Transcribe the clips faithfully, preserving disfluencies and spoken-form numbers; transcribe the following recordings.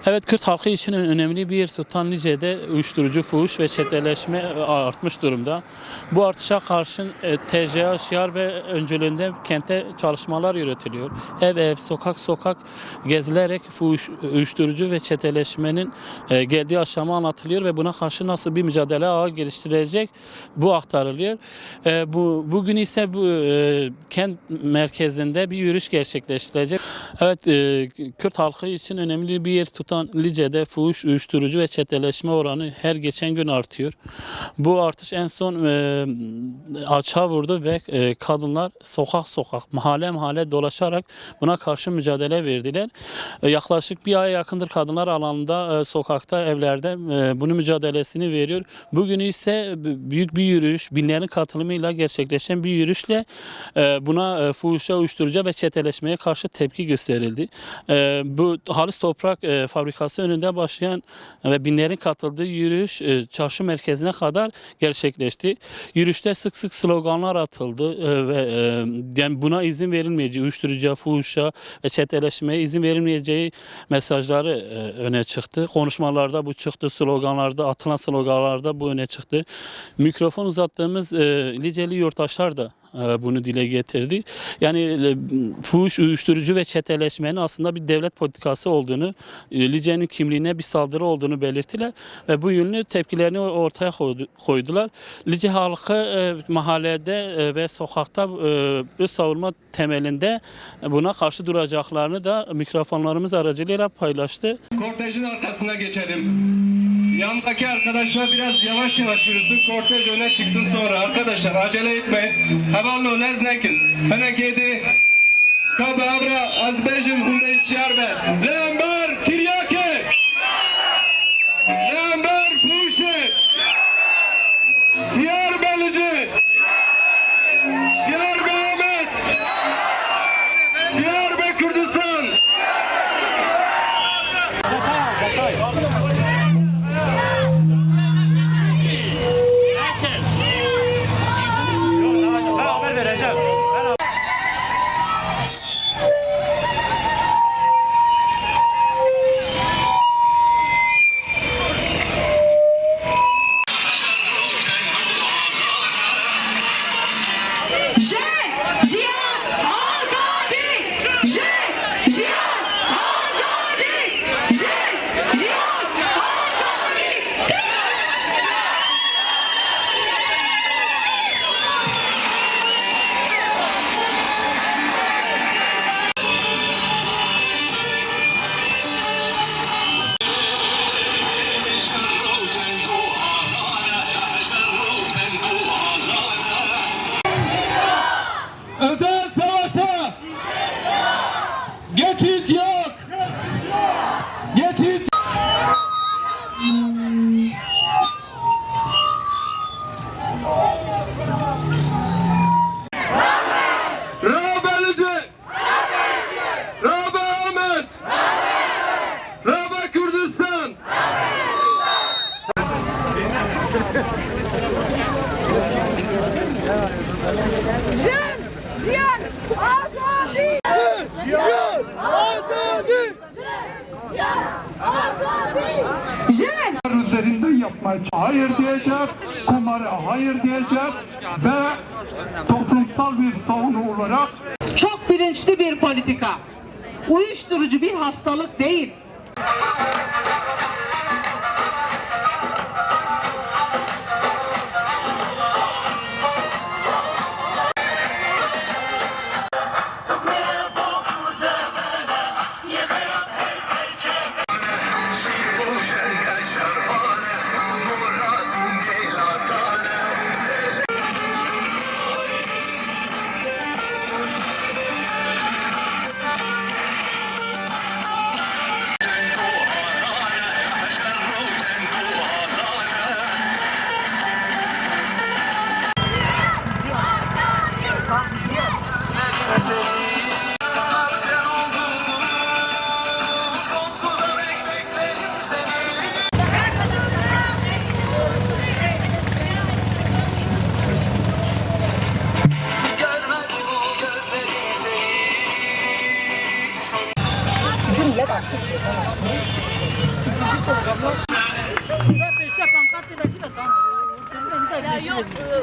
Evet, Kürt halkı için ö-, önemli bir yer tutan Lice'de uyuşturucu, fuhuş ve çeteleşme, e, artmış durumda. Bu artışa karşın, e, T J A Şiyar Bey öncülüğünde kentte çalışmalar yürütülüyor. Ev ev, sokak sokak gezilerek fuhuş, uyuşturucu ve çeteleşmenin, e, geldiği aşama anlatılıyor ve buna karşı nasıl bir mücadele ağı geliştirecek, bu aktarılıyor. E, bu, bugün ise bu, e, kent merkezinde bir yürüyüş gerçekleştirecek. Evet, e, Kürt halkı için önemli bir yer tutan Lice'de fuhuş, uyuşturucu ve çeteleşme oranı her geçen gün artıyor. Bu artış en son, e, açığa vurdu ve, e, kadınlar sokak sokak, mahalle mahalle dolaşarak buna karşı mücadele verdiler. E, yaklaşık bir aya yakındır kadınlar alanında, e, sokakta, evlerde, e, bunun mücadelesini veriyor. Bugün ise b-, büyük bir yürüyüş, binlerin katılımıyla gerçekleşen bir yürüyüşle, e, buna, e, fuhuşa, uyuşturucuya ve çeteleşmeye karşı tepki gösterildi. E, bu Halis Toprak, e, fabrikası önünde başlayan ve binlerin katıldığı yürüyüş, e, çarşı merkezine kadar gerçekleşti. Yürüyüşte sık sık sloganlar atıldı, e, ve, e, yani buna izin verilmeyeceği, uyuşturucuya, fuhuşa ve çeteleşmeye izin verilmeyeceği mesajları, e, öne çıktı. Konuşmalarda bu çıktı, sloganlarda, atılan sloganlarda bu öne çıktı. Mikrofon uzattığımız, e, Liceli yurttaşlar da, e, bunu dile getirdi. Yani, e, fuhuş, uyuşturucu ve çeteleşmenin aslında bir devlet politikası olduğunu, e, Lice'nin kimliğine bir saldırı olduğunu belirttiler ve bu yönlü tepkilerini ortaya koydu-, koydular. Lice halkı, e, mahallede, e, ve sokakta, e, öz savunma temelinde buna karşı duracaklarını da mikrofonlarımız aracılığıyla paylaştı. Kortejin arkasına geçelim. Yandaki arkadaşlar biraz yavaş yavaş yürüsün. Kortej öne çıksın sonra. Arkadaşlar acele etmeyin. Hevalno lez nekin. Tenekedi. Ka bi evra ez bêjim hûn bê şiyar be. Li hember tiryakê. Li hember fûşê. Şiyar be Licê. Şiyar be Amed. Şiyar be Kurdistan. Ji jiyan azadî! Ji jiyan azadî! Ji jiyan azadî! Özel savaşa geçit yok. Geçit. Rabe Licê! Rabe Amed! Rabe Kurdistan! Jin, jiyan, azadî! Jin, jiyan, azadî! Jin, jiyan, azadî! Jin! Üzerinden yapmaya, hayır diyeceğiz, kumara hayır diyeceğiz ve toplumsal bir savunu olarak çok bilinçli bir politika. Uyuşturucu bir hastalık değil.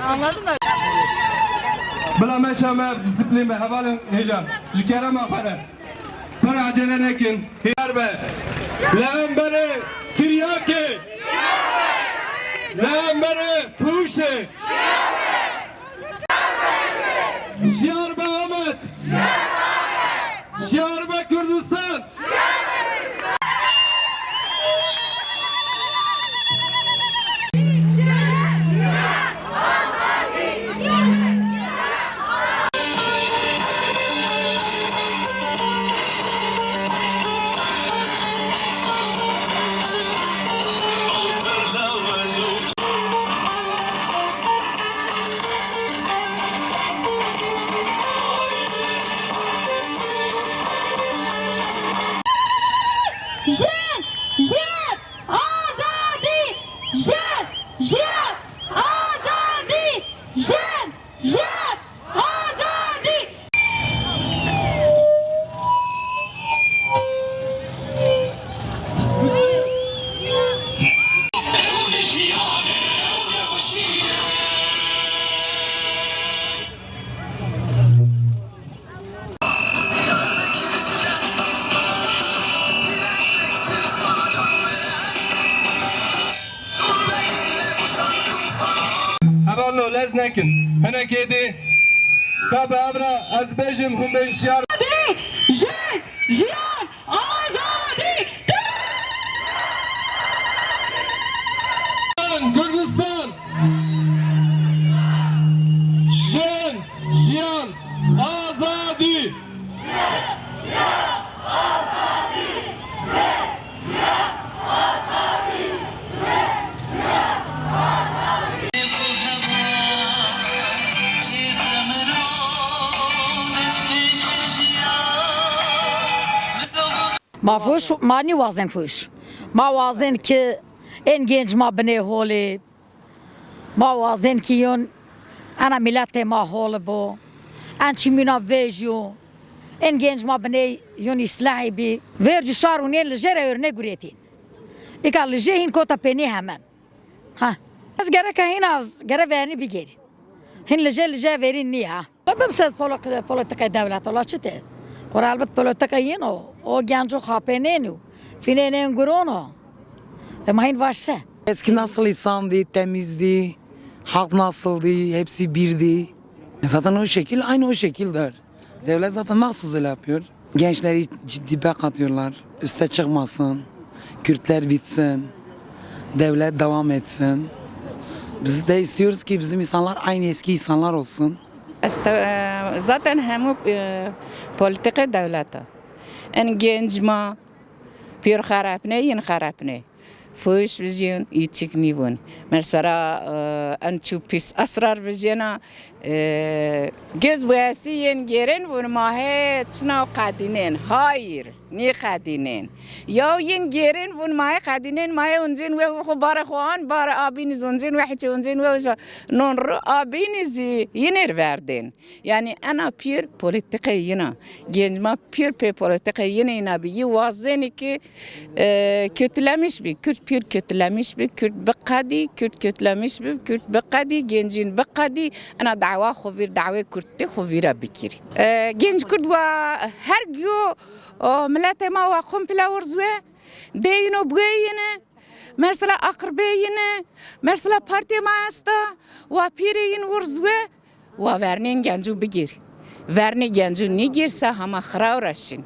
Anladın mı? Bila meşe me, disiplîn be, hevalên hêja. Ji kerema xwe re. Pir acele nekin. Hiyar be. Li hemberê tiryakê. Li hemberê pûşê. Şiyar be Amed. Şiyar be Kurdistan. Jin! Jin! Azadî! Jin! Jin! Azadî! Jin! Jin! Azadî! Hevalno, lez nekin. Hinekê dê ka bi hev re ez bêjim, hûn bên şiyar. Azadî! Jin! Jiyan! Azadî! Kurdistan! Jin! Jiyan! Azadî! Ma fuş, ma nîwazên fuş. Ma wazên ki ên genc ma binê holê. Ma wazên ki yon ena miletê ma hol bo. En çî mîna vêjyo. Ên genc ma binê yon îslahî bî. Vêr cû şar û nên li jê re örnek guretîn. Îka li jê hîn kota pênî hemen. Ha. Ez gereka hîna gere veyanî bigêrî. Hîn li jê, li jê verî nî ha. Bimsez polok-, polîtîkayê dewlet ola çi tê? Xwe elbet polîtîka yin o. O genco xapênên û fînênên guron o. Ema hîn vaş se. Eski nasıl insandı, temizdi, halk nasıldı, hepsi birdi. Zaten o şekil, aynı o şekildir. Devlet zaten mahsus öyle yapıyor. Gençleri ciddibe katıyorlar. Üste çıkmasın. Kürtler bitsin. Devlet devam etsin. Biz de istiyoruz ki bizim insanlar aynı eski insanlar olsun. Este-, e, zaten hemû, e, polîtîkê dewlet e. En genc ma pîr xerepne, yin xerepne. Fuş vijîn, îçik nîbûn. Mesela, e, en çû pîs esrar vijêna, e, göz boyası yên gêrên vûn ma hê çina qedînên. Hayır, nî qedînên. Ya yên gêrên vûn ma hê qedînên, ma hê uncên we xwe bare xwe an, bare abînî zoncên we hiçê uncên we uca non ru abînî zî yinêr verdên. Yani ena pîr polîtîkê yina. Genc ma pîr pê polîtîkê yinê yina bî. Yî wazenî ki, e, kötülemiş bî. Kürt pîr kötülemiş bî. Kürt biqedî, Kürt kötülemiş bî. Kürt biqedî, gencîn biqedî. Ena dawa xwe vîr, dawê Kürtî xwe vîra bikirî. E, genc Kurd wa her giyo, o, miletê ma wa komple urz we. Dê yino bûyê yine. Mesela aqirbê yine. Mesela partiyê ma esta. Wa pîrê yin urz we. Wa vernên gencû bigîr. Vernê gencû nîgîrse hema xiraw re şîn.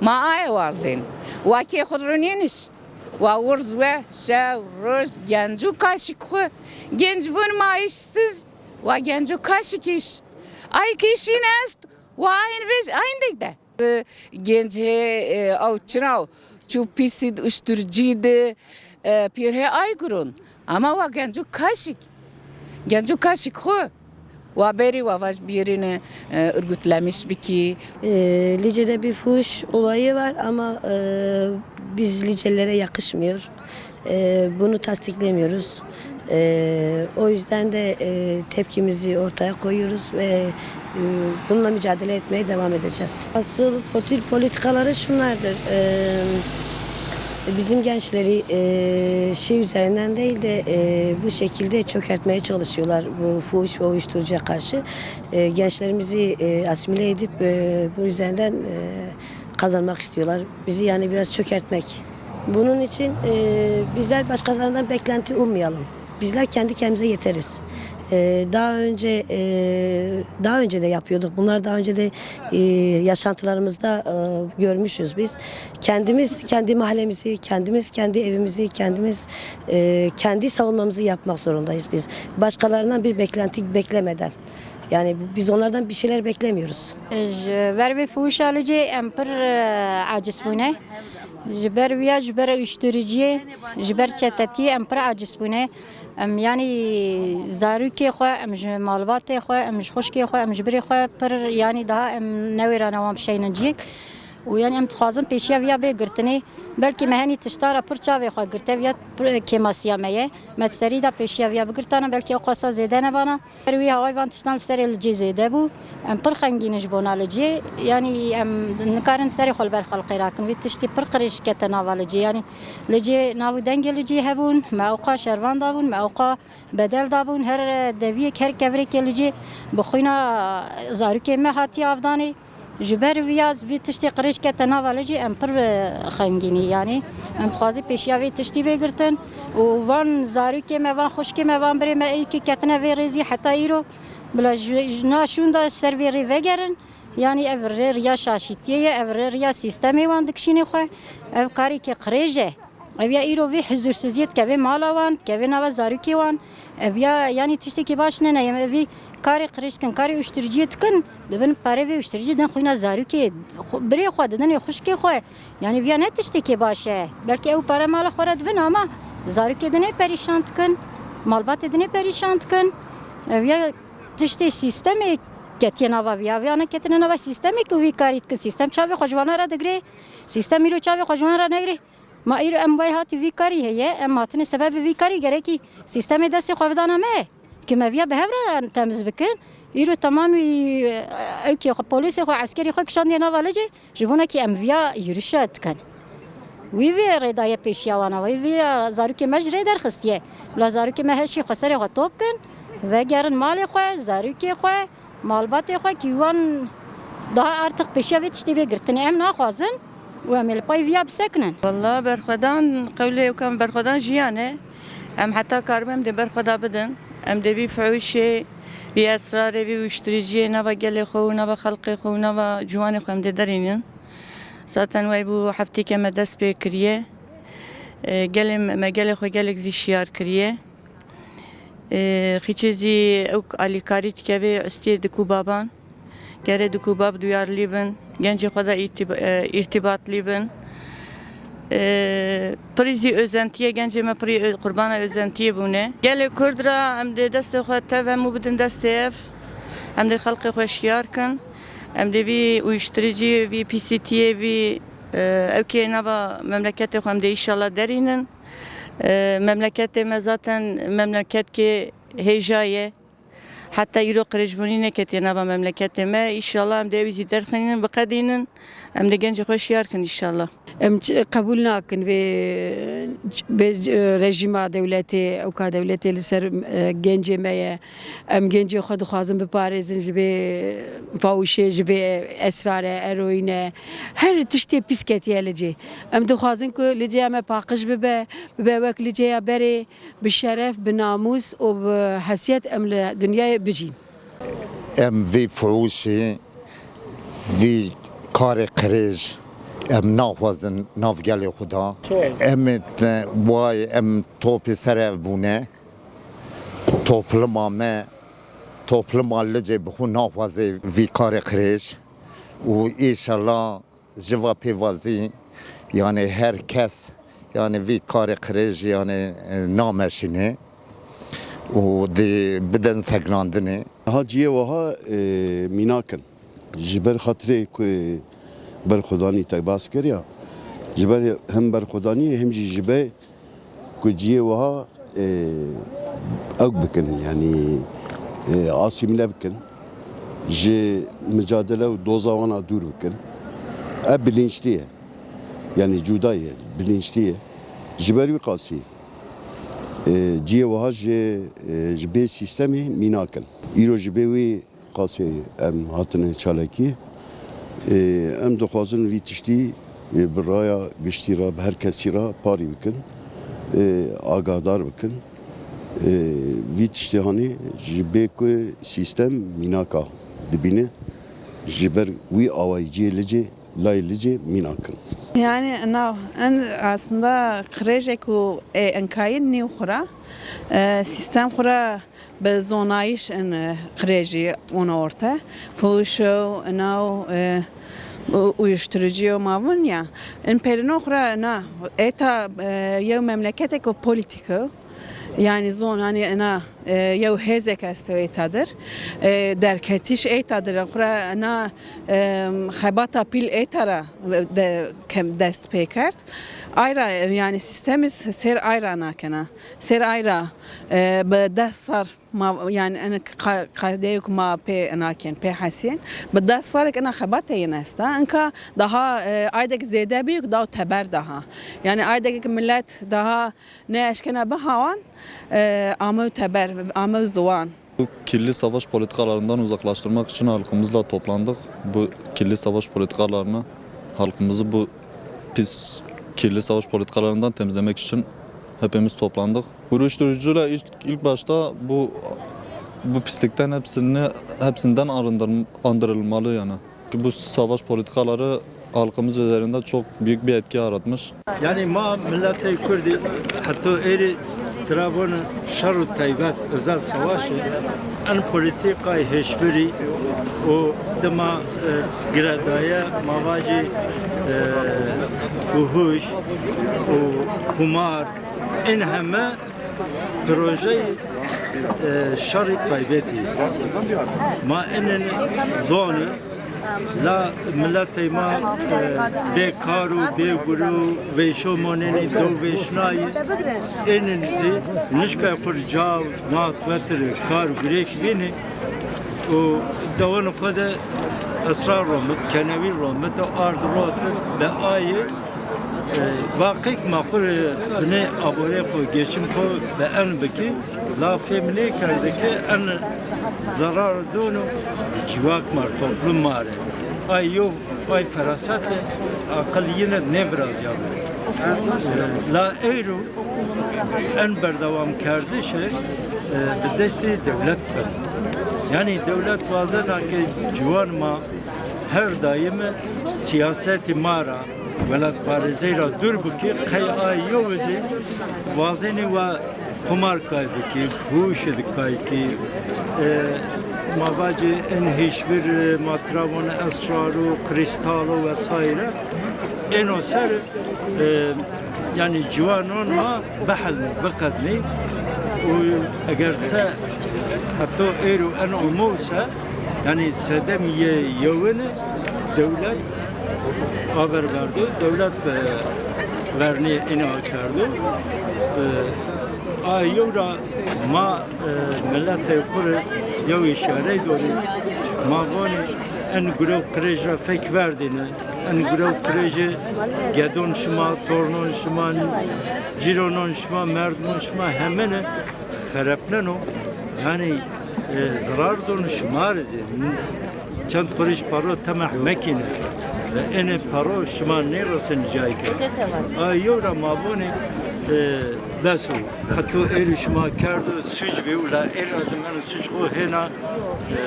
Ma aye wazên. Wa kê xwe rinêniş. Wa wirz we şev, roj, gencû kaşik xwe. Genc vûn ma işsiz. Wa gencû kaşik iş. Ay kişîn est. Wa ayn vêj ayn de. Genc hê, e, ew çira çû pîsî di, uşturcî di, e, pîr hê ay gurûn. Ama wa genco kaşik. Genco kaşik xwe. Wa berî wa vaj biyerîne, e, örgütlemiş bikî. E, Lice'de bir fuhuş olayı var ama, e, biz Licelilere yakışmıyor. E, bunu tasdiklemiyoruz. E, o yüzden de, e, tepkimizi ortaya koyuyoruz ve, e, bununla mücadele etmeye devam edeceğiz. Asıl kötü politikaları şunlardır. E, Bizim gençleri e, şey üzerinden değil de e, bu şekilde çökertmeye çalışıyorlar bu fuhuş ve uyuşturucuya karşı. E, gençlerimizi e, asimile edip e, bunun üzerinden e, kazanmak istiyorlar. Bizi yani biraz çökertmek. Bunun için e, bizler başkalarından beklenti ummayalım. Bizler kendi kendimize yeteriz. E, daha önce e, daha önce de yapıyorduk. Bunlar daha önce de e, yaşantılarımızda e, görmüşüz biz. Kendimiz kendi mahallemizi, kendimiz kendi evimizi, kendimiz e, kendi savunmamızı yapmak zorundayız biz. Başkalarından bir beklenti beklemeden. Yani biz onlardan bir şeyler beklemiyoruz. Ji ber vê fuhişa li cê em pir e, aciz bûne. Ji ber viya, ji ber uyuşturuciyê, ji ber çetetiyê em pir aciz bûne. Em yanî zarokê xwe, em ji malbatê xwe, em ji xwişkê xwe, em ji birê xwe pir yanî daha em newêrane wan bişeynin ciyek. Û yanî em dixwazin pêşiya viya bê girtinê. Belkî me henî tiştan re pir çavê xwe girte viya pir kêmasiya me ye. Me di serî de pêşiya viya bigirtana, belkî ew qasa zêde nebana. Her wî hawayê van tiştan li serê li cê zêde bû. Em pir xemgîn in ji bona li cê. Yanî em nikarin serê xwe li ber xelqê rakin. Vê tiştî pir qirêj kete nava li cê. Yanî li cê nav û dengê li cê hebûn. Me ewqa şervan dabûn, me ewqa bedel dabûn. Her deviyek, her kevirêkê li cê bi xwîna zarokê me hatiye avdanê. Ji ber viya vî tiştê qirêj kete nava li cê em pir xemgînî. Yanî em dixwazî pêşiya vê tiştî bê girtin û van zarokê me, van xwişkê me, van birê me êkê ketine vê rêzî heta îro. Bila ji, ji na şûn de ser vê rê vegerin, yanî ev rê riya şaşîtiyê ye, ev rê riya sîstemê wan dikişînê xwe. Ev karêkê qirêj e. Ev ya îro vî huzûrsiziyê dikeve mala wan, dikeve nava zarokê wan. Ev ya, yanî tiştekî baş nene, em vî karê qirêj dikin, karê uştiriciyê dikin, dibin perê vê uştiricî din xwîna zarokê, xwe, birê xwe didinê xwişkê xwe. Yanî viya ne tiştekê baş e. Belkî ew pere mala xwe re dibin ama zarokê dinê perîşan dikin, malbatê dinê perîşan dikin. Ev ya tiştê sîstemê ketiye nava viya. Viya neketine nava sîstemê ku vî karî dikin. Sîstem çavê xwe ji wana re digre. Sîstem îro çavê xwe ji wan re negre. Ma îro em vay hatî vî karî heye, em hatine sebebê vî karî gerekî sîstemê destê xwe bidana me. Ki me viya bi hev re temiz bikin. Îro temamî ew kê xwe, polîsê xwe, eskerî xwe kişandiye nava licê, ji bona kî em viya yürüyüşe dikin. Wî vê rê daye pêşiya wana, wî vê zarokê me ji rê derxistiye. Bila zarokê me heşî xwe serê xwe top kin, vegerin malê xwe, zarokê xwe, malbatê xwe kî wan daha artık pêşiya vê tiştê bê girtinê em naxwazin û em ê li pay viya bisekinin. Walla berxwedan qewlê û kam berxwedan jiyan e. Em heta karibin em dê berxweda bidin. Em dê vî fuhuşê, vî esrarê, vî uyuştiriciyê nava gelê xwe û nava xelqê xwe û nava ciwanê xwe em dê derînin. Zaten wey bû heftêke me dest pê kiriye. E, gelê me, me gelê xwe gelek zî şiyar kiriye. E, xîçê zî ew alîkarî dike vê ustiyê dikû baban. Gere dikû bab duyarlî bin, gencê xwe de îtîb-, e, îrtîbatlî bin. E, pirî zî özentiye, gencê me pirî ö-, qurbana özentiyê bûne. Gelê Kurd ra em dê destê xwe tev hemû bidin destê ev. Em dê xelqê xwe şiyar kin. Em dê vî uyuştiriciyê, vî P C T'yê, vî, e, ewkê nava memleketê xwe em dê îşallah derînin. E, memleketê me zaten memleketkê hêja ye. Heta îro qirêjbûnî neketiye nava memleketê me. Îşallah em dê ew zî derxînin, biqedînin. Em dê gencê xwe şiyar kin îşallah. Em ç-, qebûl nakin vê, vê, e, rejîma dewletê, ewka dewletê li ser, e, gencê me ye. Em gencê xwe dixwazin biparêzin ji vê fawişê, ji vê esrare, eroîne. Her tiştê pîs ketiye li cê. Em dixwazin ku li cêya me paqij bibe, bibe wek li cêya berê, bi şeref, bi namûs û bi hesiyet em li dinyayê bijîn. Em vê fuhuşê, vî karê qirêj em naxwazin nav gelê xwe da. Em ê te-, way em topê ser ev bûne. Topluma me, topluma Licê bi xwe naxwaze vî karê qirêj û îşallah ji va pêvazî, yanî her kes, yanî vî karê qirêj, yanî, e, nameşîne û dê bidin sekinandinê. Niha ciyê wiha, e, mînak in. Ji ber xatirê ku berxwedanî te bas kiriya, ji ber him berxwedaniyê, him jî ji ber ku ciyê wiha, e, ew bikin, yanî, e, asîmîle bikin, ji micadele û doza wan a dûr bikin. Ev bilinçlî ye, yanî cuda ye. Bilinçlî ye. Ji ber wî qasî, e, cihê wiha ji, e, ji bê sîstemê mînak in. Îro ji bê wî qasî em hatine çalakiyê. E, em dixwazin vî tiştî, e, bi raya giştî re, bi her kesî re parî bikin, e, agahdar bikin. E, vî tiştê hanê ji bê ku sîstem mînaka dibîne, ji ber wî awayî cihê Licê, layê Licê mînak in. Yani nav en aslında qirêjek û e, enkayî nîw xura, e, sîstem xura bi zonayîş in, e, qirêjî ona orte. Fuhuşo, nav, e, u-, uyuşturucuyo mavun ya. In perino xura na, eta, e, yew memleketek û politiko. Yani zon, hani ena, e, yew hêzek esto êta dir. E, derketiş êta dir. Xura ena, e, xebata pîl êta ra de, kem dest pê kerd. Ayra, e, yani sîstemî sêr ayra nakena. Sêr ayra, e, bi deh sal ma, yani en ka, kadeyek ma pê nakin, pê hesên. Bi deh salek ena xebata yin esta. Enka daha, e, aydek zêde bî, daha teber daha. Yani aydek millet daha ne eşkena bihawan, e, amew teber, amew ziwan. Bu kirli savaş politikalarından uzaklaştırmak için halkımızla toplandık. Bu kirli savaş politikalarını, halkımızı bu pis kirli savaş politikalarından temizlemek için hepimiz toplandık. Uyuşturucuyla ilk, ilk başta bu bu pislikten hepsini hepsinden arındır, andırılmalı yani. Bu savaş politikaları halkımız üzerinde çok büyük bir etki yaratmış. Yani ma milletê Kurdî heto êrî tira von şer û teybet, özel savaşê, en polîtîkayê hişbirî û dima, e, giredaye, ma vajî, e, fuhuş û qumar, in heme projeyê, e, şerî taybetî. Ma inin zonî, la miletê ma, e, bê kar û bê gure û vêşo monenî, do vêşnayî, inin zî nişka xwe caw, nat, wetir, kar, gurêk bînî û dewan xwe de esrar romit, kenewî romit û ard rot be ayê. E, vaqêk ma xwe re binê aborê xwe, geçim xwe bi en bikî, la fêm nêkerde ke en zerar dûn û civak ma re, toplum ma re. Ay yo, ay ferasete aqil yine nêvirazya. E, la eyro en berdewam kerdişe, e, bi destê dewlet be. Yani dewlet wazena ke ciwan ma her daim siyasetê ma ra, welatparêzê ra dûr bikî, qey a yew zî wazenî we qumarkay bikî, fûş dikay kî, e, ma vacî in hişbir, e, ma tira von esrar û krîstal û vesaire. Êno ser, e, yani ciwanon ma bihelnî, biqednî û eger se heto êro en omo se, yani sedem yê yewin dewlet aver berdo, dewlet, e, vernî ina kerdo. E, a yew ra ma, e, miletê xwe re yew îşarey dorî. Ma vonî en gurew qirêj ra fek verdîne. En gurew qirêjê gedon şima, tornon şima, cîronon şima, merdimon şima hemene xerepneno. Yani, e, zirar zon şima re zî. Çend qurîş paro temeh mekîne. Ve ene paro şima nêresin cayke. A yew ra ma vonê, e, bes o. Heto êrî şima kerdo suc bî û la êra dimen suc xo hêna, e,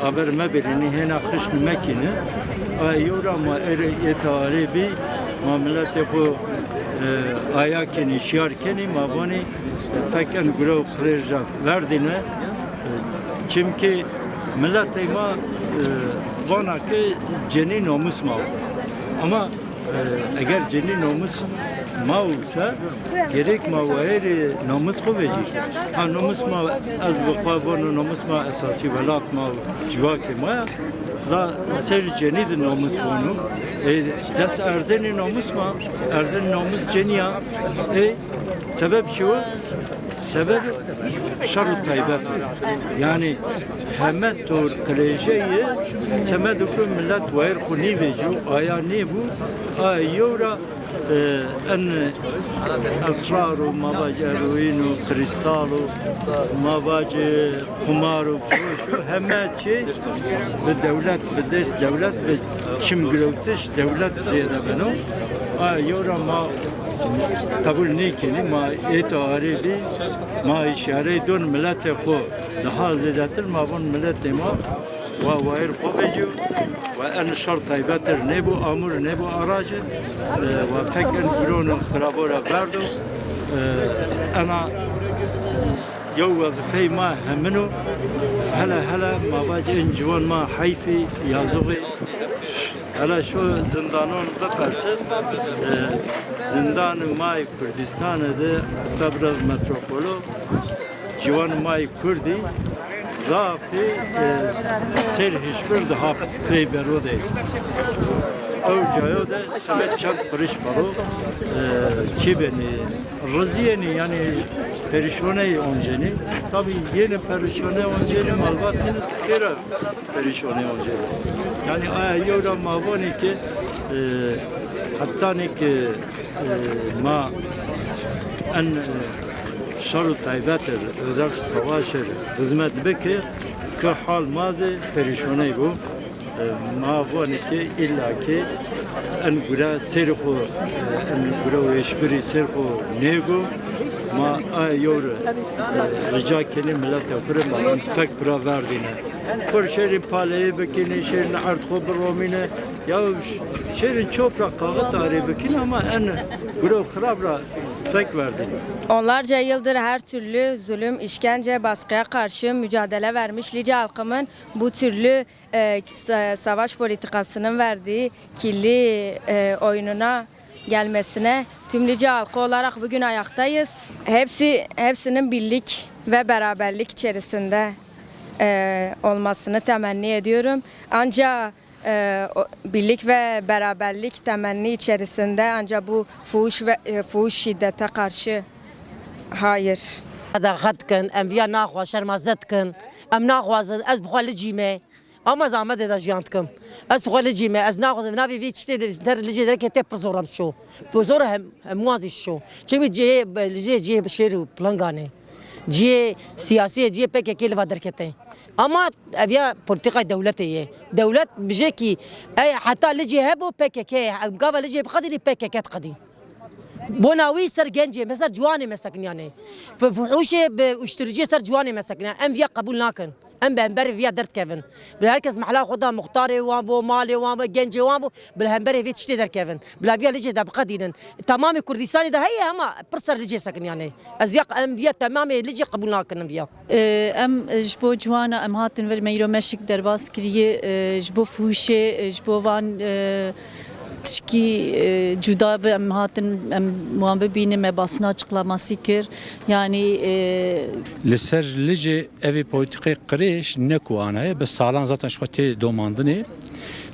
aver mebirînî, hêna xişk mekîne. A yew ra ma êrê yê tewarê bî, ma miletê xo, e, aya kenî, şiyar kenî, ma vanî, e, fek en gurew qirêj ra verdîne. E, çimkî miletê ma, e, vana ke cenî namus ma. Ama E, eger cenî namus ma wisa, gerek ma wayerê namus xwe vejî. Ha, namus ma, ez bi xwe vano, namus ma esasî welat ma, civakê ma ya. La ser cenî de namus vano. E, dest erzenê namus ma, erzenê namus cenî ya. E, sebeb çi o? Sebeb şer û taybet. Yani heme tor qirêjeyê semed ku millet wayir xwe nîvêjî û aya nêbû, a yew ra Ee, en esrar û mavac eroîn û krîstal û mavac qumar û firoş û heme çi bi dewlet, bi dest dewlet, bi çim girewtiş dewlet zêde beno. A, yora ma qebûl nêkenî, ma êto arê bî, ma îşareyê don miletê xwe daha zêdetir, ma von miletê ma wa wayir xwe vecî, wa en şer taybetir nebû, amûr nebû arac, e, wa pek en gurûn xirabora verdo, e, ena yew wezîfeyê ma hemino, hele hele ma vacî en ciwan ma heyfî, yazıqî, hele şo zindanon biperse, e, zindanê ma yê Kurdistanê de, heta biraz metropolo, ciwanê ma yê Kurdî zafî, e, ser hişbir diha pey bero de. Ew cayo de sibet çend qiriş paro, e, çi benî, riziyênî, yanî perişoneyê oncenî. Tabî yênê perişoneyê oncenî malbatîniz pêra perişoneyê oncenî. Yanî aya yew ra ma vonê ke, e, hetanê ke, e, ma en, e, şer û taybet ir, özel savaş ir hizmet bike, ke hal ma zê perişoney bû. E, ma vonê ke îlla ke en gure serê xwe, e, en gure û hişbirî serê xwe nêgo. Ma a yew re, e, rica kenê mileta xwe re ma fek pira verdîne. Xwe şêrîn paleyê bikîne, şêrîn erd xwe biromîne. Ya şêrîn çop ra kaxit arê bikîne ama en gure û xirab ra fek verdîne. Onlarca yıldır her türlü zulüm, işkence, baskıya karşı mücadele vermiş Lice halkımın bu türlü, e, sa-, savaş politikasının verdiği kirli, e, oyununa gelmesine tüm Lice halkı olarak bugün ayaktayız. Hepsi, hepsinin birlik ve beraberlik içerisinde, e, olmasını temenni ediyorum. Ancak, e, o, birlik ve beraberlik temenni içerisinde ancak bu fuhuş ve, e, fuhuş şiddete karşı hayır. Qedaxet dikin, em viya naxwe, şermaze dikin. Em naxwazin, ez bi xwe licî me. Ama ez Amedê de jiyan dikim. Ez bi xwe licî me, ez naxwazim, navê vî tiştê de, ser licê derketê pir zor em şo. Pir zor hem, hem wan zî şo. Çimkî cihê, licê cihê şêr û pilangan e. Cihê siyasî ye, cihê P K K li va derkete. Ama ev ya polîtîkayê dewletê ye. Dewlet bijekî, ey heta licê hebû P K K, gava licê biqedînî P K K diqedî. Bona wî ser gencê me, ser ciwanê me sekiniyane. Fi-, fuhuşê bi uyuşturuciyê ser ciwanê me sekiniyan. Em viya qebûl nakin. Em bi hemberê viya derdikevin. Bila her kes mehla xwe da muxtarê wan bo, malê wan bo, gencê wan bo, bila hemberê vê tiştê derkevin. Bila viya licê de biqedînin. Temamê Kurdistanê de heye ama pir ser licê sekiniyane. Ez viya, em viya temamê licê qebûl nakin em viya. Em ji bo ciwana em hatin vir me îro meşik derbas kiriye, ji bo fûşê, ji bo van, tişkî, cuda bi em hatin em wan bibînin, me basîna açıklaması kir. Yanî, Li ser licê evê polîtîkayê qirêj ne ku ana ye, bi salan zaten ji xwe tê domandinê.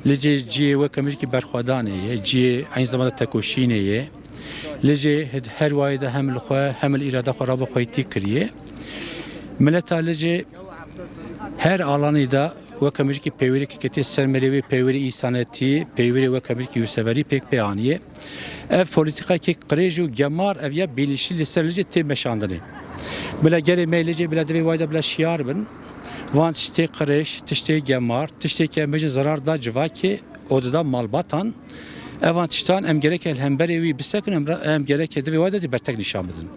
Licê ciyê weke mirkî berxwedanê ye, ciyê eyn zamanda tekoşînê ye. Licê her wayê de hem li xwe hem li îrada xwe ravo xweytî kiriye. Mileta licê her alanî de weke mirkî peywirêkê ketê ser merê wê, peywirê îsanetî, peywirê weke mirkî yurseverî pêk pê aniye. Ev polîtîkayekî qirêj û gemar ev ya bînişî li ser licê tê meşandinê. Bila gelê me licê bila divê wayda bila şiyar bin. Van tiştê qirêj, tiştê gemar, tiştê ke em bêjin zerar da civakê û dida malbatan. Evan tiştan em gereke li hemberê wî bisekin, em ra-, em gereke divê wayda zî bertek nîşan bidin.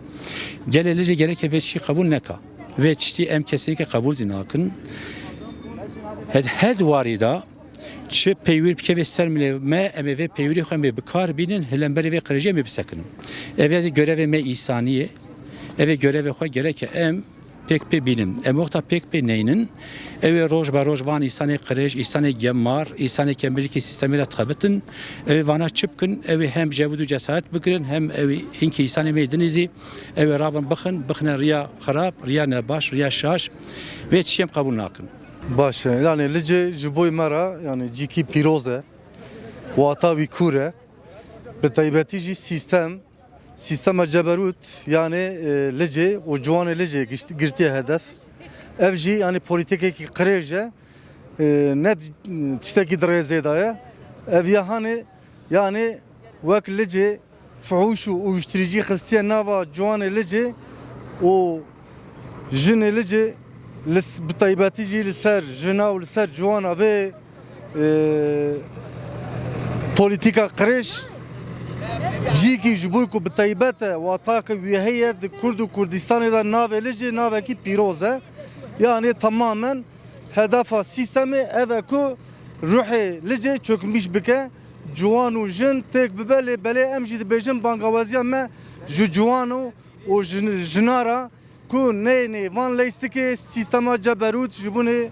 Gelê licê gereke vê tiştî qebûl neka. Vê tiştî em kesinlikle qebûl zî nakin. Her, her du warî de çi peywir bikeve ser milê me, em ê vê peywirê xwe em ê bi kar bînin, hilemberê vê qirêjê em ê bisekinin. Ev ya zî görevê me îsanî ye. Ev ê görevê xwe gereke em pêk pê bînin. Em wexta pêk pê neynin, ew ê roj be roj van îsanê qirêj, îsanê gemar, îsanê ke mirikî sîstemê re dixebitin, ew ê vana çi bikin, ew ê hem ji ev du cesaret bigirin, hem ew ê hinkî îsanê me yê dinê zî ew ê rabin bixin, bixine riya xirab, riya nebaş, riya şaş. Vê tiştê em qebûl nakin. Baş e. Yanî licê ji bo me re, yanî cîkî pîroz e. Wata wî kûr e. Bi taybetî jî sîstem, sîstema ceberût, yanî, e, licê û ciwanê licê gişt-, girtiye hedef. Ev jî, yanî, polîtîkekî qirêj e. E, ne tiştekî di rêzê de ye. Ev ya hanê, yanî, wek licê fuhûş û uyuştiricî xistiye nava ciwanê Licê û jinê Licê, li s-, bi taybetî jî li ser jina û li ser ciwana vê, e, polîtîka qirêj cîkî ji bo ku bi taybet e, watake wî heye di Kurd û Kurdistanê de navê Licê navekî pîroz e. Yanî temamen hedefa sîstemê ev e ku ruhê Licê çökmüş bike, ciwan û jin têk bibe, lê belê em jî dibêjin bangawaziya me ji ciwan û, û jin-, jina re ku neyê nê van leyistikê sîstema ceberût ji bo nê,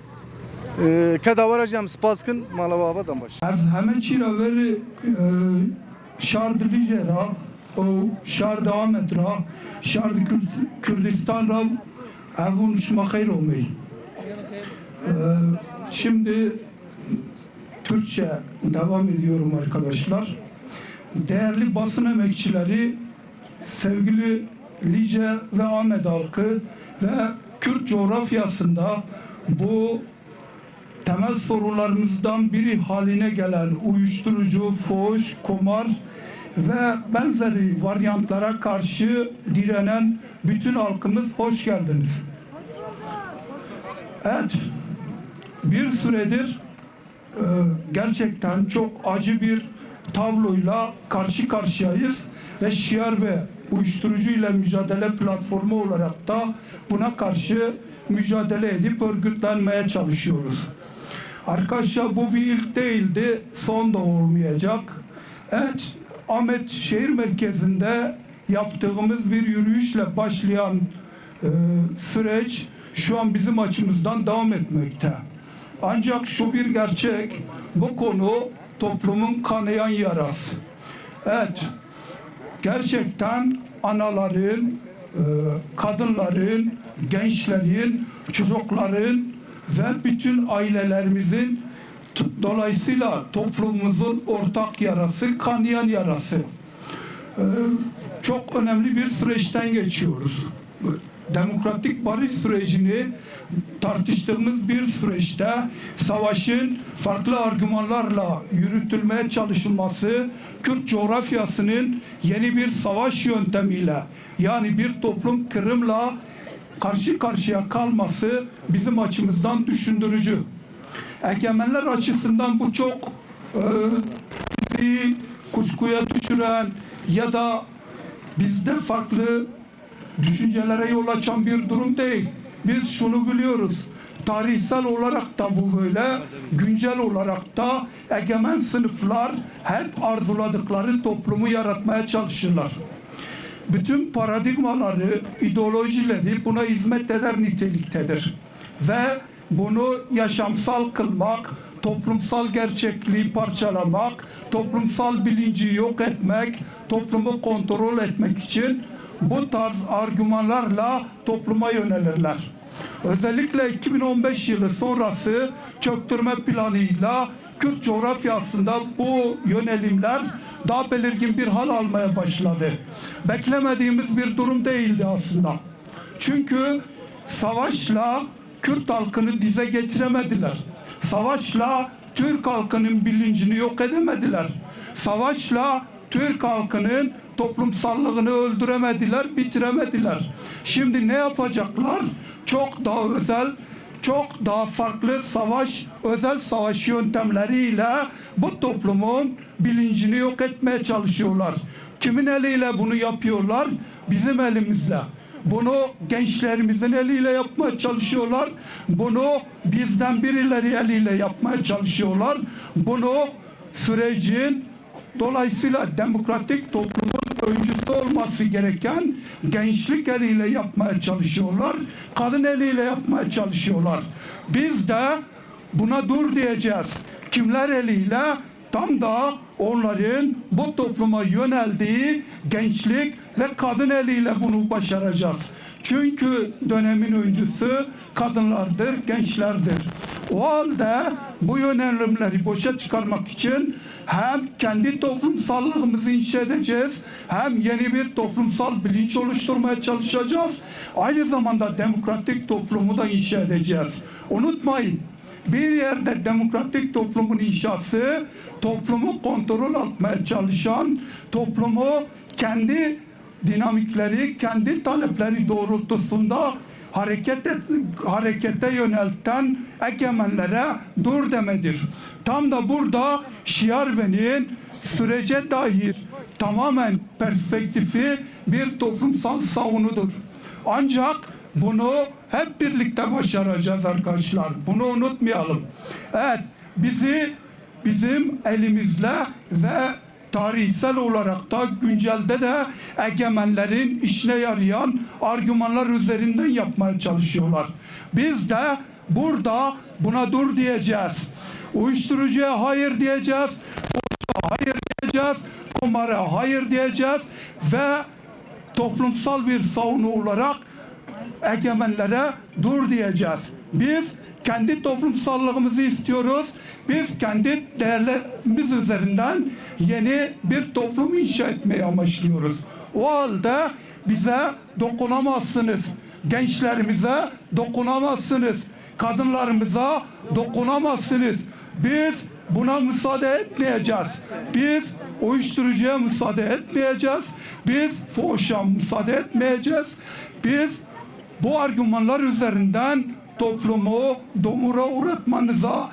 e, keda we re jî em spas kin. Mala we ava, dem baş. Ez heme çî re ver, e, şar di Licê re û şar di Amed re, şar di Kurd-, Kurdistan re ev hûn şima xeyr omey. E, şimdi Türkçe devam ediyorum arkadaşlar. Değerli basın emekçileri, sevgili Lice ve Ahmet halkı ve Kürt coğrafyasında bu temel sorunlarımızdan biri haline gelen uyuşturucu, fuhuş, kumar ve benzeri varyantlara karşı direnen bütün halkımız, hoş geldiniz. Evet, bir süredir e, gerçekten çok acı bir tabloyla karşı karşıyayız ve Şiar ve Uyuşturucu ile Mücadele Platformu olarak da buna karşı mücadele edip örgütlenmeye çalışıyoruz. Arkadaşlar, bu bir ilk değildi, son da olmayacak. Evet, Ahmet şehir merkezinde yaptığımız bir yürüyüşle başlayan, e, süreç şu an bizim açımızdan devam etmekte. Ancak şu bir gerçek, bu konu toplumun kanayan yarası. Evet, gerçekten anaların, e, kadınların, gençlerin, çocukların ve bütün ailelerimizin, t-, dolayısıyla toplumumuzun ortak yarası, kanayan yarası. Ee, çok önemli bir süreçten geçiyoruz. Demokratik barış sürecini tartıştığımız bir süreçte savaşın farklı argümanlarla yürütülmeye çalışılması Kürt coğrafyasının yeni bir savaş yöntemiyle, yani bir toplum kırımla karşı karşıya kalması bizim açımızdan düşündürücü. Egemenler açısından bu çok, e, bizi kuşkuya düşüren ya da bizde farklı düşüncelere yol açan bir durum değil. Biz şunu biliyoruz, tarihsel olarak da bu böyle, güncel olarak da egemen sınıflar hep arzuladıkları toplumu yaratmaya çalışırlar. Bütün paradigmaları, ideolojileri buna hizmet eder niteliktedir. Ve bunu yaşamsal kılmak, toplumsal gerçekliği parçalamak, toplumsal bilinci yok etmek, toplumu kontrol etmek için bu tarz argümanlarla topluma yönelirler. Özellikle iki bin on beş yılı sonrası çöktürme planıyla Kürt coğrafyasında bu yönelimler daha belirgin bir hal almaya başladı. Beklemediğimiz bir durum değildi aslında. Çünkü savaşla Kürt halkını dize getiremediler. Savaşla Türk halkının bilincini yok edemediler. Savaşla Türk halkının toplumsallığını öldüremediler, bitiremediler. Şimdi ne yapacaklar? Çok daha özel, çok daha farklı savaş, özel savaş yöntemleriyle bu toplumun bilincini yok etmeye çalışıyorlar. Kimin eliyle bunu yapıyorlar? Bizim elimizle. Bunu gençlerimizin eliyle yapmaya çalışıyorlar. Bunu bizden birileri eliyle yapmaya çalışıyorlar. Bunu sürecin, dolayısıyla demokratik toplumun öncüsü olması gereken gençlik eliyle yapmaya çalışıyorlar. Kadın eliyle yapmaya çalışıyorlar. Biz de buna dur diyeceğiz. Kimler eliyle? Tam da onların bu topluma yöneldiği gençlik ve kadın eliyle bunu başaracağız. Çünkü dönemin öncüsü kadınlardır, gençlerdir. O halde bu yönelimleri boşa çıkarmak için hem kendi toplumsallığımızı inşa edeceğiz, hem yeni bir toplumsal bilinç oluşturmaya çalışacağız. Aynı zamanda demokratik toplumu da inşa edeceğiz. Unutmayın, Bir yerde demokratik toplumun inşası, toplumu kontrol altmaya çalışan, toplumu kendi dinamikleri, kendi talepleri doğrultusunda hareket et-, harekete yönelten egemenlere dur demedir. Tam da burada Şiarven'in sürece dair tamamen perspektifi bir toplumsal savunudur. Ancak bunu hep birlikte başaracağız arkadaşlar. Bunu unutmayalım. Evet, bizi, bizim elimizle ve tarihsel olarak da güncelde de egemenlerin işine yarayan argümanlar üzerinden yapmaya çalışıyorlar. Biz de burada buna dur diyeceğiz. Uyuşturucuya hayır diyeceğiz, fuhşa hayır diyeceğiz, kumara hayır diyeceğiz ve toplumsal bir savunu olarak egemenlere dur diyeceğiz. Biz kendi toplumsallığımızı istiyoruz. Biz kendi değerlerimiz üzerinden yeni bir toplum inşa etmeyi amaçlıyoruz. O halde bize dokunamazsınız. Gençlerimize dokunamazsınız. Kadınlarımıza dokunamazsınız. Biz buna müsaade etmeyeceğiz. Biz uyuşturucuya müsaade etmeyeceğiz. Biz fuhuşa müsaade etmeyeceğiz. Biz bu argümanlar üzerinden toplumu dumura uğratmanıza,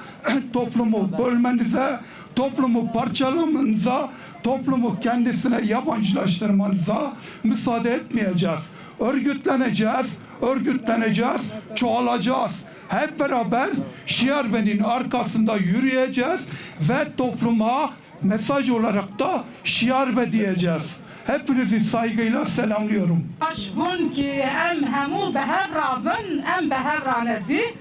toplumu bölmenize, toplumu parçalamanıza, toplumu kendisine yabancılaştırmanıza müsaade etmeyeceğiz. Örgütleneceğiz, örgütleneceğiz, çoğalacağız. Hep beraber Şiarven'in arkasında yürüyeceğiz ve topluma mesaj olarak da Şiarve diyeceğiz. Hepinizi saygıyla selamlıyorum. Baş bûn ki em hemû bi hev re bin, em bi hev re ne zî.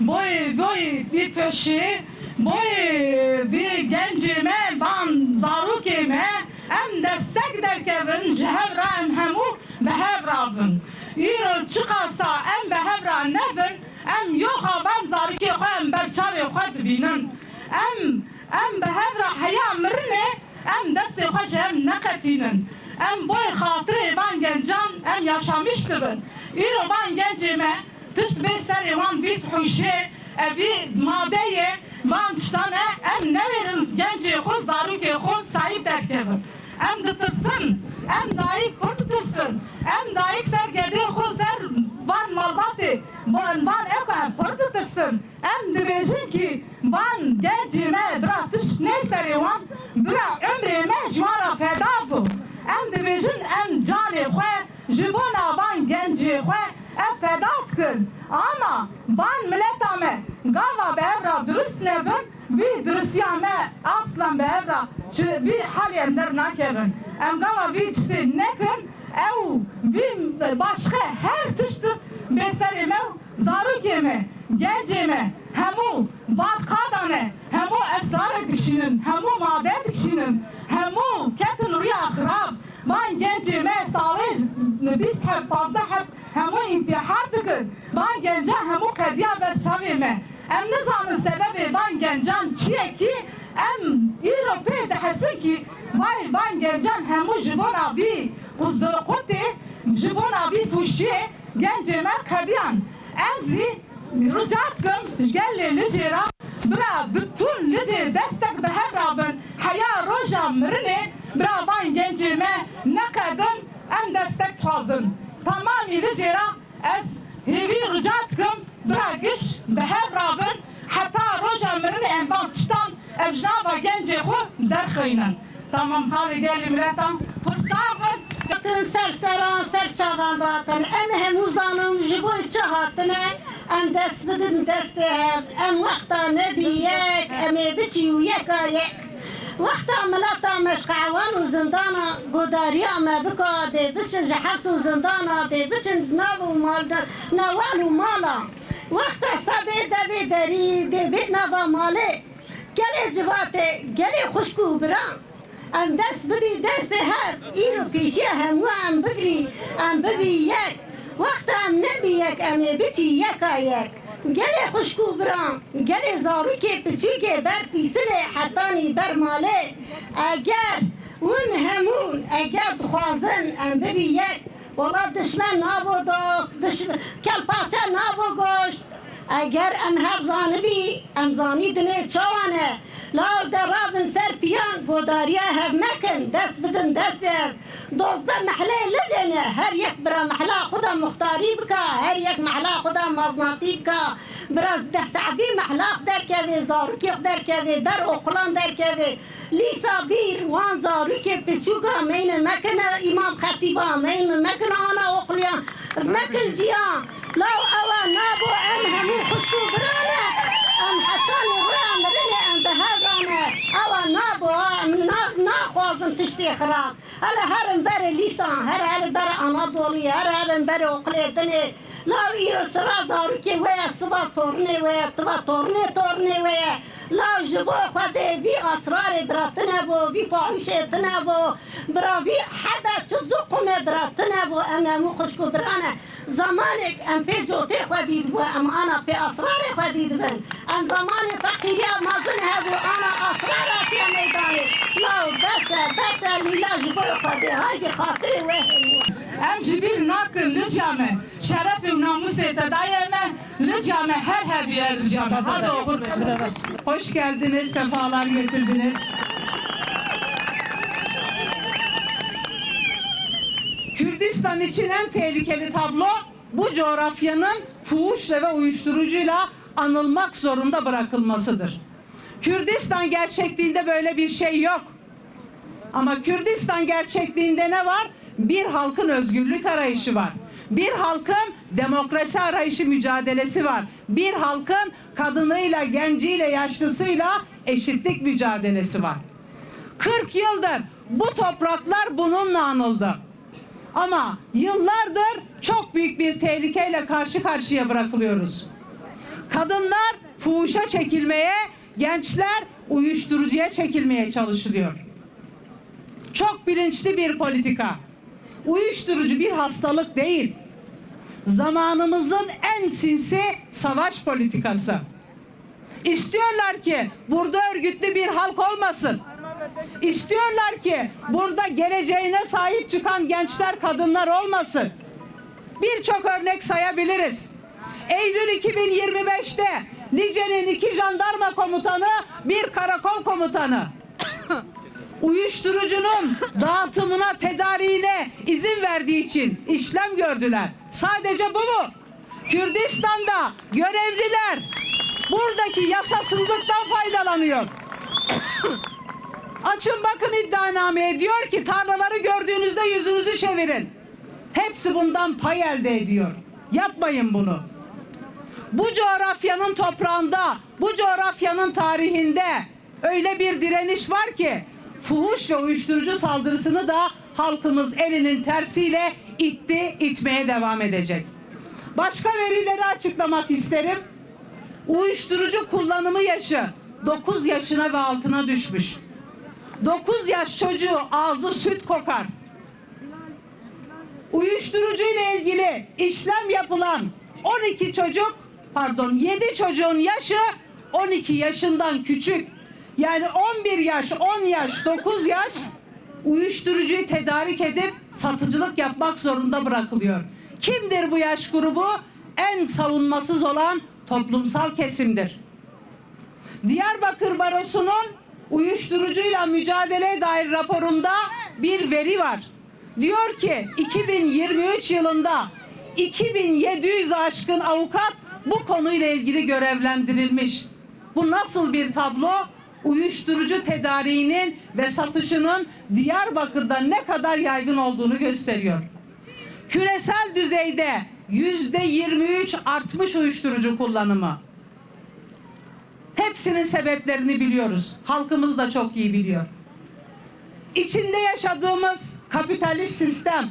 Boyê, boyê vî peşê, boyê vî gencê me, van zarokê me, em destek derkevin, ji hev re em hemû bi hev re bin. Îro çiqasa em bi hev re nebin, em yoxa van zarokê xwe em ber çavê xwe dibînin. Em, em bi hev re heya mirinê, em destê xwe ji hev neqetînin. Em boyê xatirê van gencan em yaşamiş dibin. Îro van gencê me, tişt bê serê wan vî fuhuşê, evî madeyê van tiştan e, em newêrin gencê xwe, zarokê xwe sahîb derkevin. Em ditirsin, em dayik pir ditirsin. Em dayik ser gedê xwe, ser van malbatê, van, van ew em pir ditirsin. Em dibêjin kî van gencê me bira tişt nê serê wan, bira umrê me ji wan re feda bû. Em dibêjin em canê xwe ji bona van gencê xwe ev feda dikin. Ama van mileta me gava bi hev re durust nebin, vî durustiya me aslan bi hev re çi, vî halê em dernakevin. Em gava vî tiştê nekin, ew vî başqe her tişt bê serê me û zarokê me, gencê me, hemû vat qadan e, hemû esrarê dikişînin, hemû made dikişînin, hemû ketin rûya xirab. Van gencê me salê bîst heb, pazdeh heb hemû întîhar dikin. Van genca hemû qediya ber çavê me. Em nizanin sebebê van gencan çi ye kî em îro pê dihesin kî vay van gencan hemû ji bona vî quzurqutê, ji bona vî fûşiyê gencê me qediyan. Em zî rica dikim ji gelê Licê re, bira bi tûn Licê destek bi hev re bin, heya roja mirinê, bira van gencê me neqedin, em destek dixwazin. Tamamî Licê re ez hêvî rica dikim, bira giş bi hev re bin, heta roja mirinê em van tiştan ev ji nava gencê xwe derxînin. Tamam, halê gelê mileta pir sax bin. Hatin ser seran, ser çavan datin. Em hemû zanin ji bo çi hatine. Em dest bidin destê hev. Em wexta nebî yek, em ê biçî û yeka yek. Wexta mileta me ji qewan û zindana godariya me bika, dê biçin ji heps û zindana, dê biçin nav û mal de, newal û mala. Wexta se bê devê derî, dê bê nava malê. Gelê civatê, gelê xwişk û bira. Em dest bidî destê hev, îro pêşiya hemû em bigirî, em bibî yek. Wexta em nebî yek, em ê biçî yeka yek. Gelê xwişk û bira, gelê zarokê piçûkê ber pîsilê hetanî ber malê. Eger hûn hemûn, eger dixwazin em bibî yek, wela dişmen nabo dost, diş-, kelpaçe nabo goşt. Eger em hev zanibî, em zanî dinê çawa ne. Law de rabin ser piyan, godariya hev mekin, dest bidin destê hev. Dozdeh mehlê Licê ne, her yek bira mehla xwe de muxtarî bika, her yek mehla xwe de maznatî bika. Bira deh saetî mehla xwe derkevê, zarokê xwe derkevê, der oqulan derkevê. Lîsa bîr wan zarokê piçûka meyne mekine îmam xetîba, meyne mekine ana oqliyan, mekin ciyan. Law ewa nabo em hemû xwişk û bira ne. Em hetanî rûya mirinê em bi hev re ne. Ewa nabo ha, em na-, naxwazin tiştê xirab. Hele herin berê lîsan, her herin berê Anadoluyê, her herin berê oqilê dinê. Law îro sira zarokê we ye, siva tornê we ye, tiva tornê tornê we ye. Law ji bo Xwedê vî asrarê bira tine bo, vî fahişê tine bo, bira vî hebe çi zuqumê bira tine bo, em hemû xwişk û bira ne. Zemanek em pê cotê xwe dîtibû, em ana pê asrarê xwe dîtibin. Em zemanê feqîriya mezin hebû, ana asrar hatiye meydanê. Law bes e, bes e, lîla ji bo Xwedê, haydî xatirê we hemû. Em ji bîr nakin Lica me, şeref û namûsê te daye me, Lica me her hebiye Lica me. Hadi oxir. Hoş geldiniz, sefalar getirdiniz. Kürdistan için en tehlikeli tablo bu coğrafyanın fuhuşla ve uyuşturucuyla anılmak zorunda bırakılmasıdır. Kürdistan gerçekliğinde böyle bir şey yok. Ama Kürdistan gerçekliğinde ne var? Bir halkın özgürlük arayışı var. Bir halkın demokrasi arayışı, mücadelesi var. Bir halkın kadınıyla, genciyle, yaşlısıyla eşitlik mücadelesi var. Kırk yıldır bu topraklar bununla anıldı. Ama yıllardır çok büyük bir tehlikeyle karşı karşıya bırakılıyoruz. Kadınlar fuhuşa çekilmeye, gençler uyuşturucuya çekilmeye çalışılıyor. Çok bilinçli bir politika. Uyuşturucu bir hastalık değil. Zamanımızın en sinsi savaş politikası. İstiyorlar ki burada örgütlü bir halk olmasın. İstiyorlar ki burada geleceğine sahip çıkan gençler, kadınlar olmasın. Birçok örnek sayabiliriz. Eylül iki bin yirmi beşte Lice'nin iki jandarma komutanı, bir karakol komutanı uyuşturucunun dağıtımına, tedariğine izin verdiği için işlem gördüler. Sadece bu mu? Kürdistan'da görevliler buradaki yasasızlıktan faydalanıyor. Açın bakın iddianameye, diyor ki tarlaları gördüğünüzde yüzünüzü çevirin. Hepsi bundan pay elde ediyor. Yapmayın bunu. Bu coğrafyanın toprağında, bu coğrafyanın tarihinde öyle bir direniş var ki fuhuş ve uyuşturucu saldırısını da halkımız elinin tersiyle itti, itmeye devam edecek. Başka verileri açıklamak isterim. Uyuşturucu kullanımı yaşı dokuz yaşına ve altına düşmüş. Dokuz yaş çocuğu ağzı süt kokar. Uyuşturucu ile ilgili işlem yapılan on iki çocuk, pardon, yedi çocuğun yaşı on iki yaşından küçük. Yani on bir yaş, on yaş, dokuz yaş uyuşturucuyu tedarik edip satıcılık yapmak zorunda bırakılıyor. Kimdir bu yaş grubu? En savunmasız olan toplumsal kesimdir. Diyarbakır Barosu'nun uyuşturucuyla mücadeleye dair raporunda bir veri var. Diyor ki iki bin yirmi üç yılında iki bin yedi yüz aşkın avukat bu konuyla ilgili görevlendirilmiş. Bu nasıl bir tablo? Uyuşturucu tedariğinin ve satışının Diyarbakır'da ne kadar yaygın olduğunu gösteriyor. Küresel düzeyde yüzde yirmi üç artmış uyuşturucu kullanımı. Hepsinin sebeplerini biliyoruz. Halkımız da çok iyi biliyor. İçinde yaşadığımız kapitalist sistem,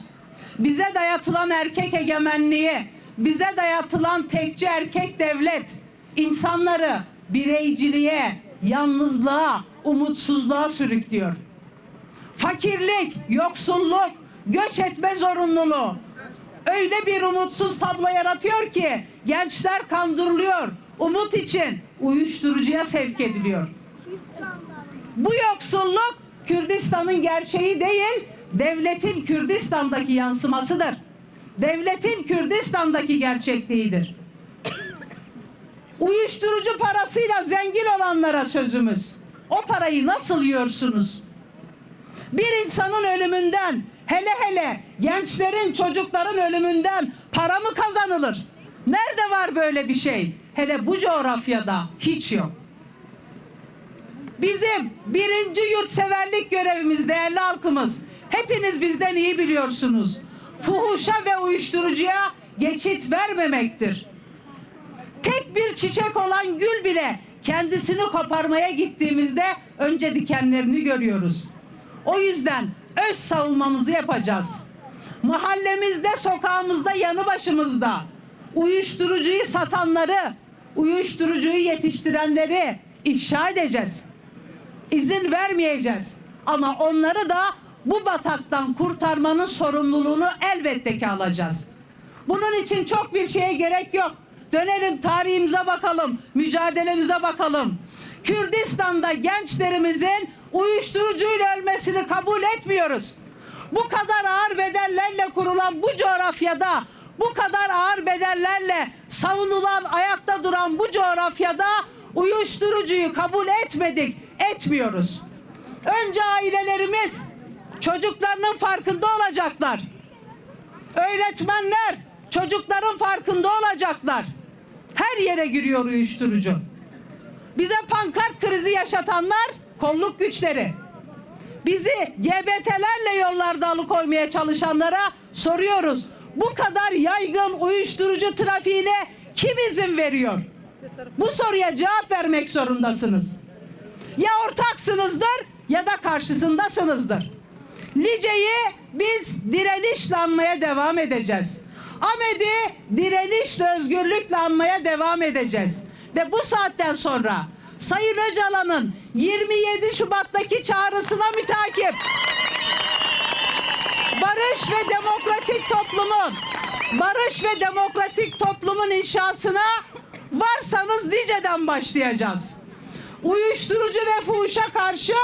bize dayatılan erkek egemenliği, bize dayatılan tekçi erkek devlet insanları bireyciliğe, yalnızlığa, umutsuzluğa sürüklüyor. Fakirlik, yoksulluk, göç etme zorunluluğu öyle bir umutsuz tablo yaratıyor ki gençler kandırılıyor, umut için uyuşturucuya sevk ediliyor. Bu yoksulluk Kürdistan'ın gerçeği değil, devletin Kürdistan'daki yansımasıdır. Devletin Kürdistan'daki gerçekliğidir. Uyuşturucu parasıyla zengin olanlara sözümüz. O parayı nasıl yiyorsunuz? Bir insanın ölümünden, hele hele gençlerin, çocukların ölümünden para mı kazanılır? Nerede var böyle bir şey? Hele bu coğrafyada hiç yok. Bizim birinci yurtseverlik görevimiz, değerli halkımız, hepiniz bizden iyi biliyorsunuz, fuhuşa ve uyuşturucuya geçit vermemektir. Tek bir çiçek olan gül bile kendisini koparmaya gittiğimizde önce dikenlerini görüyoruz. O yüzden öz savunmamızı yapacağız. Mahallemizde, sokağımızda, yanı başımızda uyuşturucuyu satanları, uyuşturucuyu yetiştirenleri ifşa edeceğiz. İzin vermeyeceğiz. Ama onları da bu bataktan kurtarmanın sorumluluğunu elbette ki alacağız. Bunun için çok bir şeye gerek yok. Dönelim, tarihimize bakalım, mücadelemize bakalım. Kürdistan'da gençlerimizin uyuşturucuyla ölmesini kabul etmiyoruz. Bu kadar ağır bedellerle kurulan bu coğrafyada, bu kadar ağır bedellerle savunulan, ayakta duran bu coğrafyada uyuşturucuyu kabul etmedik, etmiyoruz. Önce ailelerimiz çocuklarının farkında olacaklar. Öğretmenler çocukların farkında olacaklar. Her yere giriyor uyuşturucu. Bize pankart krizi yaşatanlar kolluk güçleri. Bizi G B T'lerle yollarda alıkoymaya çalışanlara soruyoruz. Bu kadar yaygın uyuşturucu trafiğine kim izin veriyor? Bu soruya cevap vermek zorundasınız. Ya ortaksınızdır ya da karşısındasınızdır. Lice'yi biz direnişle anmaya devam edeceğiz. Ahmet'i direnişle, özgürlükle anmaya devam edeceğiz. Ve bu saatten sonra Sayın Öcalan'ın yirmi yedi Şubat'taki çağrısına mütakip barış ve demokratik toplumun, barış ve demokratik toplumun inşasına varsanız Lice'den başlayacağız. Uyuşturucu ve fuhuşa karşı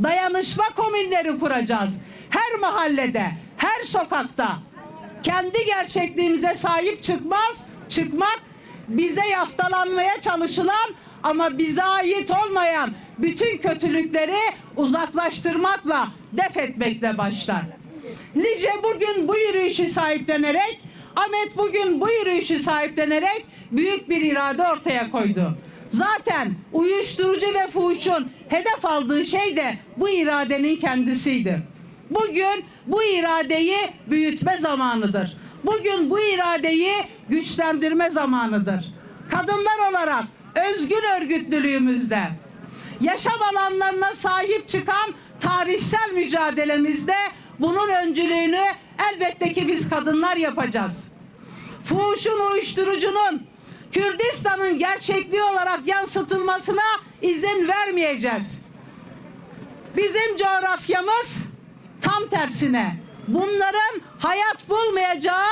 dayanışma komünleri kuracağız. Her mahallede, her sokakta kendi gerçekliğimize sahip çıkmaz, çıkmak, bize yaftalanmaya çalışılan ama bize ait olmayan bütün kötülükleri uzaklaştırmakla, def etmekle başlar. Lice bugün bu yürüyüşü sahiplenerek, Ahmet bugün bu yürüyüşü sahiplenerek büyük bir irade ortaya koydu. Zaten uyuşturucu ve fuhuşun hedef aldığı şey de bu iradenin kendisiydi. Bugün bu iradeyi büyütme zamanıdır. Bugün bu iradeyi güçlendirme zamanıdır. Kadınlar olarak özgür örgütlülüğümüzde, yaşam alanlarına sahip çıkan tarihsel mücadelemizde bunun öncülüğünü elbette ki biz kadınlar yapacağız. Fuhuşun, uyuşturucunun Kürdistan'ın gerçekliği olarak yansıtılmasına izin vermeyeceğiz. Bizim coğrafyamız tam tersine bunların hayat bulmayacağı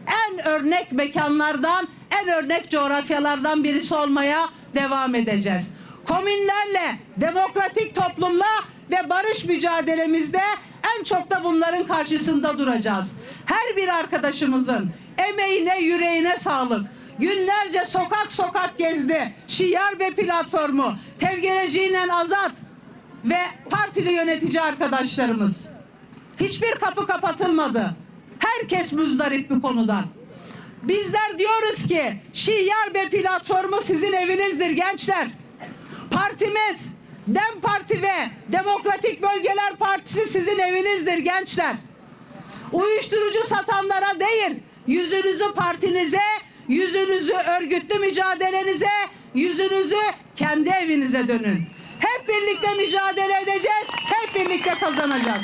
en örnek mekanlardan, en örnek coğrafyalardan birisi olmaya devam edeceğiz. Komünlerle, demokratik toplumla ve barış mücadelemizde en çok da bunların karşısında duracağız. Her bir arkadaşımızın emeğine, yüreğine sağlık. Günlerce sokak sokak gezdi. Şiar ve platformu, Tevgereciyle Azat ve partili yönetici arkadaşlarımız. Hiçbir kapı kapatılmadı. Herkes muzdarip bu konudan. Bizler diyoruz ki Şiar ve platformu sizin evinizdir gençler. Partimiz, DEM Parti ve Demokratik Bölgeler Partisi sizin evinizdir gençler. Uyuşturucu satanlara değil, yüzünüzü partinize, yüzünüzü örgütlü mücadelenize, yüzünüzü kendi evinize dönün. Hep birlikte mücadele edeceğiz, hep birlikte kazanacağız.